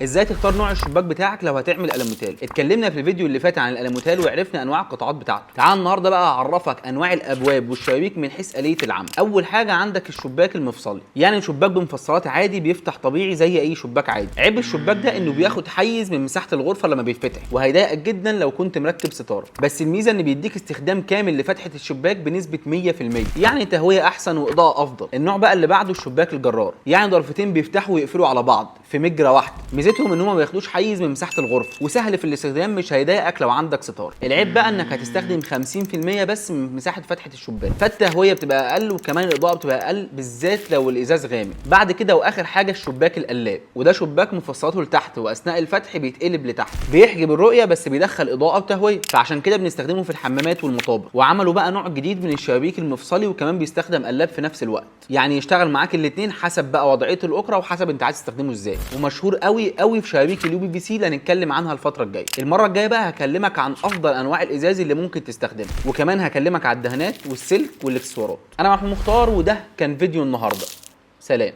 ازاي تختار نوع الشباك بتاعك لو هتعمل الموتيل؟ اتكلمنا في الفيديو اللي فات عن الالوميتال وعرفنا انواع القطاعات بتاعته. تعال النهارده بقى اعرفك انواع الابواب والشبابيك من حيث آلية العمل. اول حاجة عندك الشباك المفصلي، يعني شباك بمفصلات عادي بيفتح طبيعي زي اي شباك عادي. عيب الشباك ده انه بياخد حيز من مساحة الغرفة لما بيتفتح، وهيضايقك جدا لو كنت مركب ستارة. بس الميزة ان بيديك استخدام كامل لفتحه الشباك بنسبة 100%، يعني تهوية احسن واضاءة افضل. النوع بقى اللي بعده الشباك الجرار، يعني ضرفتين بيفتحوا ويقفلوا على بعض في مجرى واحدة. ميزتهم ان هم ما بياخدوش حيز من مساحة الغرفة وسهل في الاستخدام، مش هيضايقك لو عندك ستارة. العيب بقى انك هتستخدم 50% بس من مساحة فتحه الشباك، فالتهويه بتبقى اقل وكمان الاضاءة بتبقى اقل، بالذات لو الازاز غامق. بعد كده واخر حاجة الشباك القلاب، وده شباك مفصلاته لتحت واثناء الفتح بيتقلب لتحت، بيحجب الرؤية بس بيدخل اضاءه وتهويه، فعشان كده بنستخدمه في الحمامات والمطابخ. وعملوا بقى نوع جديد من الشبابيك المفصلي، وكمان بيستخدم قلاب في نفس الوقت، يعني يشتغل معاك الاثنين حسب بقى وضعية الاكره وحسب انت عايز تستخدمه ازاي. ومشهور قوي قوي في شبابيك ال UPVC اللي هنتكلم عنها الفترة الجاية. المرة الجاية بقى هكلمك عن افضل انواع الازاز اللي ممكن تستخدمها، وكمان هكلمك على الدهانات والسلك والاكسسوارات. انا محمود مختار وده كان فيديو النهارده. سلام.